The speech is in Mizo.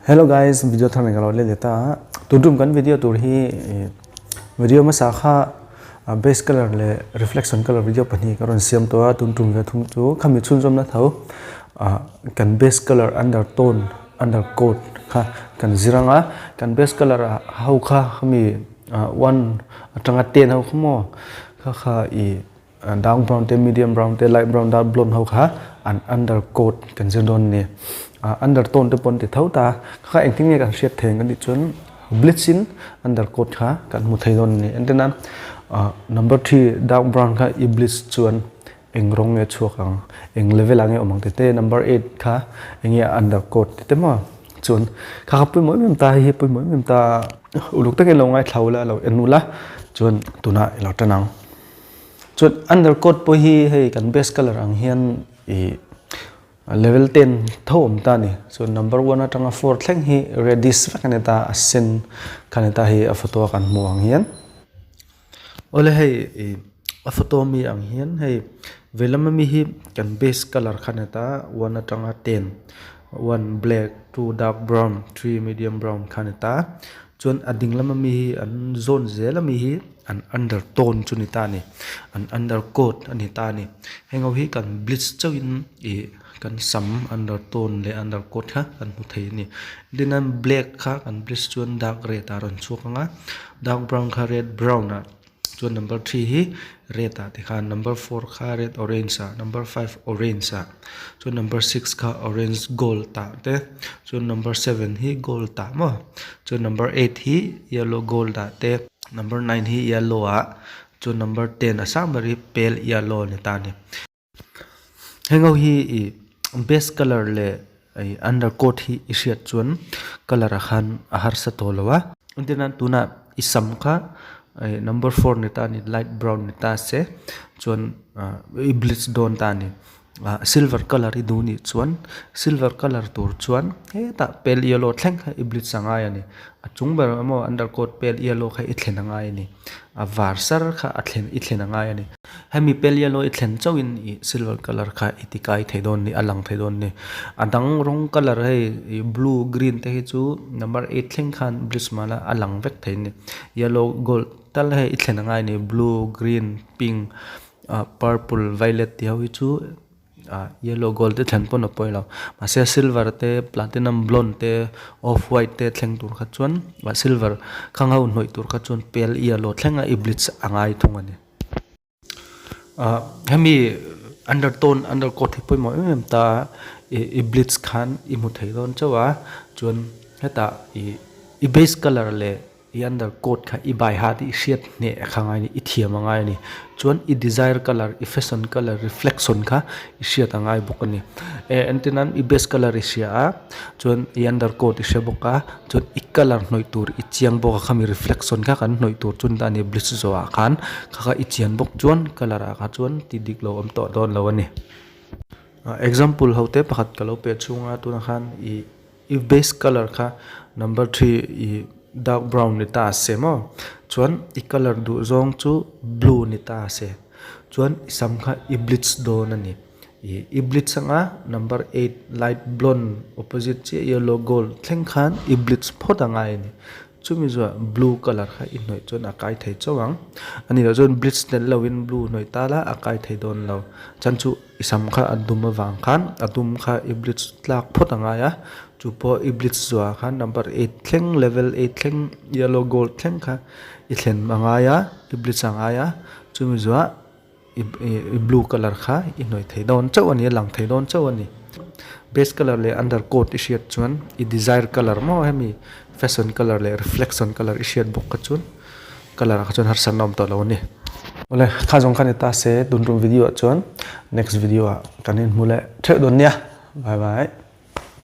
Hello guys, video thar nei ka lo let leh ta a. Tun tum kan video tur hi video hmasa kha base color leh reflection color video pahnih ka rawn siam tawh a, tun tum ve thung chu khami chhunzawmna tho kan base color undertone undercoat kha kan zir ang a, kan base color ho kha khami one atanga ten ho kha maw kha kha ih Dark brown te medium brown te light brown dark blonde ho kha an under coat kan zir dawn a ni. Under tone te pawh an ti tho ta a, kha engtin nge kan hriat thei ang kan tih chuan bleach in under coat kha kan hmu thei dawn a ni. Entirnan number three dark brown kha i bleach chuan eng rawng nge chhuak ang, eng level ah nge awm ang tih te, number eight kha eng nge under coat tih te maw chuan kha kha pawimawh em em ta hei hi pawimawh em em ta uluk takin lo ngaithla ula lo en ula chuan tunah i lo tan ang. Chuan undercoat pawh hi hei kan base colour ang hian ih level ten tho awm ta a ni. Chuan number one atanga four thleng hi reddish vek a ni ta a sen kha a ni ta hei a photo a kan hmuh ang hian. Awle hei ih a photo ami ang hian hei vei lam ami hi kan base colour kha a ni ta one atanga ten one black two dark brown three medium brown kha a ni ta. Chuan a ding lama mi hi an zawn zel ami hi an undertone chu ni ta a ni an undercoat a ni ta a ni heng ho hi kan bleach chauhin ih kan sam undertone leh undercoat kha kan hmu thei a ni tin a black kha kan bleach chuan dark red ah a rawn chhuak ang a dark brown kha red brown ah. Chuan number three hi red ah tikhan number four kha red orange ah number five orange ah chuan number six kha orange gold ah te chuan number seven hi gold ah maw chuan number eight hi yellow gold ah te number nine hi yellow ah chuan number ten a sang ber hi pale yellow a ni ta a ni. Heng ho hi ih base colour leh ih under coat hi i hriat chuan colour ah khan a harsa tawh lo a entir nan tunah i sam kha ih number four ni ta a ni light brown ni ta se chuan ah i bleach dawn ta a ni ah silver colour i duh nih chuan silver colour tur chuan hetah pale yellow thleng kha i bleach a ngai a ni a chung ber emaw under coat pale yellow kha i thlen a ngai a ni. A var sar kha a thlen i thlen a ngai a ni. Hemi pale yellow i thlen chauhin ih silver colour kha i ti kai thei dawn a ni a lang thei dawn a ni. A dang rawng colour hei ih blue green te hi chu number eight thleng khan bleach mala a lang vek thei a ni. Yellow gold tal hei i thlen a ngai a ni blue green pink ah purple violet tih ho hi chu. Ah yellow gold te thlen pawn a pawi lo mahse silver te platinum blonde te off white te thleng tur kha chuan ah silver khang ho hnawih tur kha chuan pale yellow thleng a i bleach a ngai thung a ni. Ah hemi undertone undercoat hi pawimawh em em ta a ih i bleach khan i hmu thei dawn chauh a chuan hetah ih i base colour leh I under coat kha i bai hat i hriat hneh kha ngai a ni, i thiam a ngai a ni. Chuan i desire colour, i fashion colour reflection kha i hriat a ngai bawk a ni. Eh entir nan i base colour i hria a, chuan i under coat i hre bawk a, chuan i colour hnawih tur i chiang bawk a, khami reflection kha kan hnawih tur chu ni ta a ni bleach zawhah khan kha kha i chian bawk chuan colour ah kha chuan ti dik lo awm tawh dawn lo a ni. Example ho te pakhat ka lo pe chhung a tunah khan ih. I base colour kha number three i dark brown ni ta se maw chuan i colour duh zawng chu blue ni ta se chuan i sam kha i bleach dawn a ni ih i bleach anga number eight light blonde opposite chiah yellow gold thleng khan i bleach phawt a ngai a ni chumi zawh blue colour kha i hnawih chuan a kai thei chauh ang a nih loh chuan bleach tel lovin blue hnawih ta la a kai thei dawn lo chuan chu. I sam kha a dum avang khan a dum kha i bleach tlak phawt a ngai a chu pawh i bleach zuah khan number eight thleng level eight thleng yellow gold thleng kha i thlen a ngai a i bleach a ngai a chumi zuah i blue colour kha i hnawih thei dawn chauh a ni a lang thei dawn chauh a ni base colour leh under coat i hriat chuan i desire colour maw hemi fashion colour leh reflection colour i hriat bawk kha chuan. Colour ah kha chuan harsatna awm tawh lo a ni. Awle, kha zawng kha ni ta se tun tum video ah chuan next video ah kan inhmu leh theuh dawn nia. Bye bye.